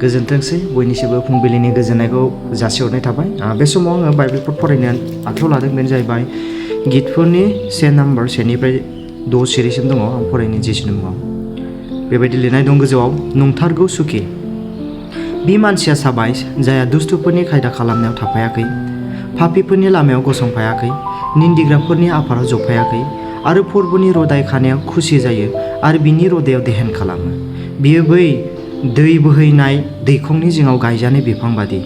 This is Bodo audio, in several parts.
गोजोनथोंसै बयनिसिमबो फुंबिलिनि गोजोननायखौ जासिहरनाय थाबाय। बे समाव आङो बाइबेलफोर फरायनो आखायाव लादों। बेनो जाहैबाय गितफोरनि 1 नम्बर 1निफ्राय 6 सिरिसिम दङ। आं फरायनो जिसुनि मुङाव बेबायदि लिरनाय दं गोजौआव, नंथारगौ सुखि बि मानसिया साबाय जायहा दुस्तुफोरनि खायदा खालामनायाव थाफायाखै, पापीफोरनि लामायाव गसंफायाखै, निन्दिग्राफोरनि आफादाव जफायाखै आरो फोरबोनि रदाय खानायाव खुसि जायो आरो बिनि रदायाव देहेन खालामो। बियो बै दै बोहैनाय दैखंनि जिङाव गायजानाय बिफां बादि,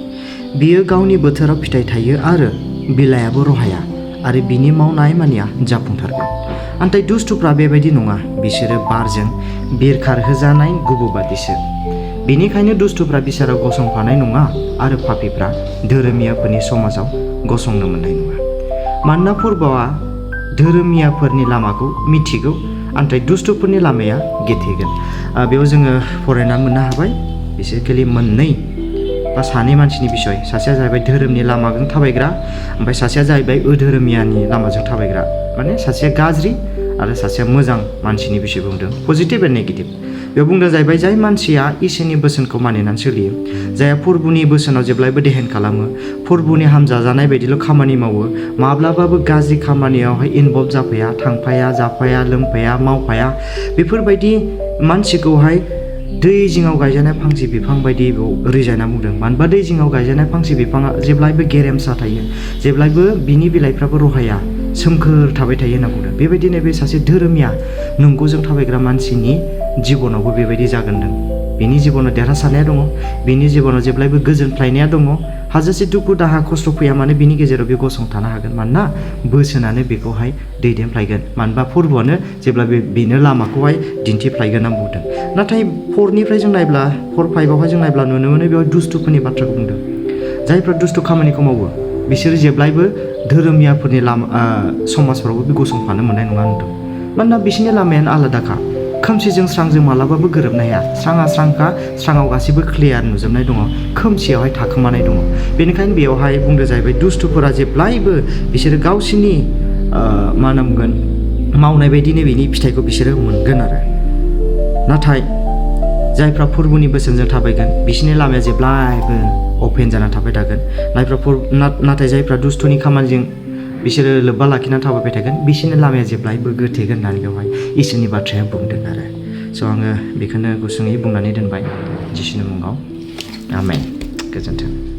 बियो गावनि बोथोराव फिथाइ थायो आरो बिलाइयाबो रहाया आरो बिनि मावनाय मानिया जाफुंथारगोन। नाथाय दुस्तुफ्रा बेबायदि नङा, बिसोरो बारजों बिरखारहोजानाय गुबु बादिसो। बेनिखायनो दुस्तुफ्रा बिसाराव गसंफानाय नङा आरो पापीफ्रा धोरोमियाफोरनि समाजाव गसंनो मोननाय नङा। मानोना फोरबोआ धोरोमियाफोरनि लामाखौ मिथिगौ, नाथाय दुस्तुफोरनि लामाया गेथेगोन। बेयाव जोङो फरायना मोननो हाबाय बेसिकेलि मोननै बा सानै मानसिनि बिसय। सासेया जाहैबाय धोरोमनि लामाजों थाबायग्रा, ओमफ्राय सासेया जाहैबाय अधोरोमियानि लामाजों थाबायग्रा। माने सासेया गाज्रि आरो सासेया मोजां मानसिनि बिसय बुंदों, पजिटिभ एन्ड नेगेटिभ। बेयाव बुंदों जाहैबाय जाय मानसिया इसोरनि बोसोनखौ मानिनानै सोलियो, जायहा फोरबोनि बोसोनाव जेब्लायबो देहेन खालामो, फोरबोनि हामजाजानाय बायदिल' खामानि मावो, माब्लाबाबो गाज्रि खामानियावहाय इनभल्भ जाफाया, थांफाया, जाफाया, लोंफाया, मावफाया, बेफोरबायदि मानसिखौहाय दै जिङाव गायजानाय फांसे बिफां बायदि बेयाव रिजायना बुंदों। मानोबा दै जिङाव गायजानाय फांसे बिफाङा जेब्लायबो गेरेमसा थायो, जेब्लायबो बिनि बिलाइफ्राबो रहाया, सोमखोर थाबाय थायो होनना बुंदों। बेबायदिनो बे सासे धोरोमिया नंगौजों थाबायग्रा मानसिनि जिबनावबो बेबायदि जागोनदों। बिनि जिबनाव देरहासारनाया दङ, बिनि जिबनाव जेब्लायबो गोजोनफ्लायनाया दङ। हाजासे दुखु दाहा खस्थ' फैया मानो बिनि गेजेराव बे गसंथानो हागोन, मानोना बोसोनानो बेखौहाय दैदेनफ्लायगोन। मानोबा फोरबोआनो जेब्ला बेनो लामाखौहाय दिन्थिफ्लायगोन होनना बुंदों। नाथाय 4निफ्राय जों नायब्ला 4-5आवहाय जों नायब्ला नुनो मोनो बेवहाय दुस्तुफोरनि बाथ्राखौ बुंदों। जायफ्रा दुस्तु खामानिखौ मावो बिसोरो जेब्लायबो धोरोमियाफोरनि लामा समाजफ्रावबो बे गसंफानो मोननाय नङा होनदों। मानोना बिसोरनि लामायानो आलादाखा। खोमसिजों स्रांजों मालाबाबो गोरोबनो हाया। स्राङा स्रांखा, स्राङाव गासैबो क्लियार नुजोबनाय दङ, खोमसियावहाय थाखोमानाय दङ। बेनिखायनो बेयावहाय बुंदों जाहैबाय दुस्तुफोरा जेब्लायबो बिसोरो गावसिनि मा होनना बुंगोन मावनाय बायदिनो बेनि फिथाइखौ बिसोरो मोनगोन आरो। नाथाय जायफ्रा फोरबोनि बोसोनजों थाबायगोन बिसोरनि लामाया जेब्लायबो अपेन जाना थाबाय थागोन। नाथाय जायफ्रा दुस्तुनि खामानिजों बिसोरो लोब्बा लाखिनानै थाबायबाय थागोन, बिसोरनि लामाया जेब्लायबो गोथेगोन होननानै बेवहाय इसोरनि बाथ्राया बुंदों आरो। स' आङो बेखौनो गुसुङै बुंनानै दोनबाय जिसुनि मुङाव। आमेन। गोजोन्थों।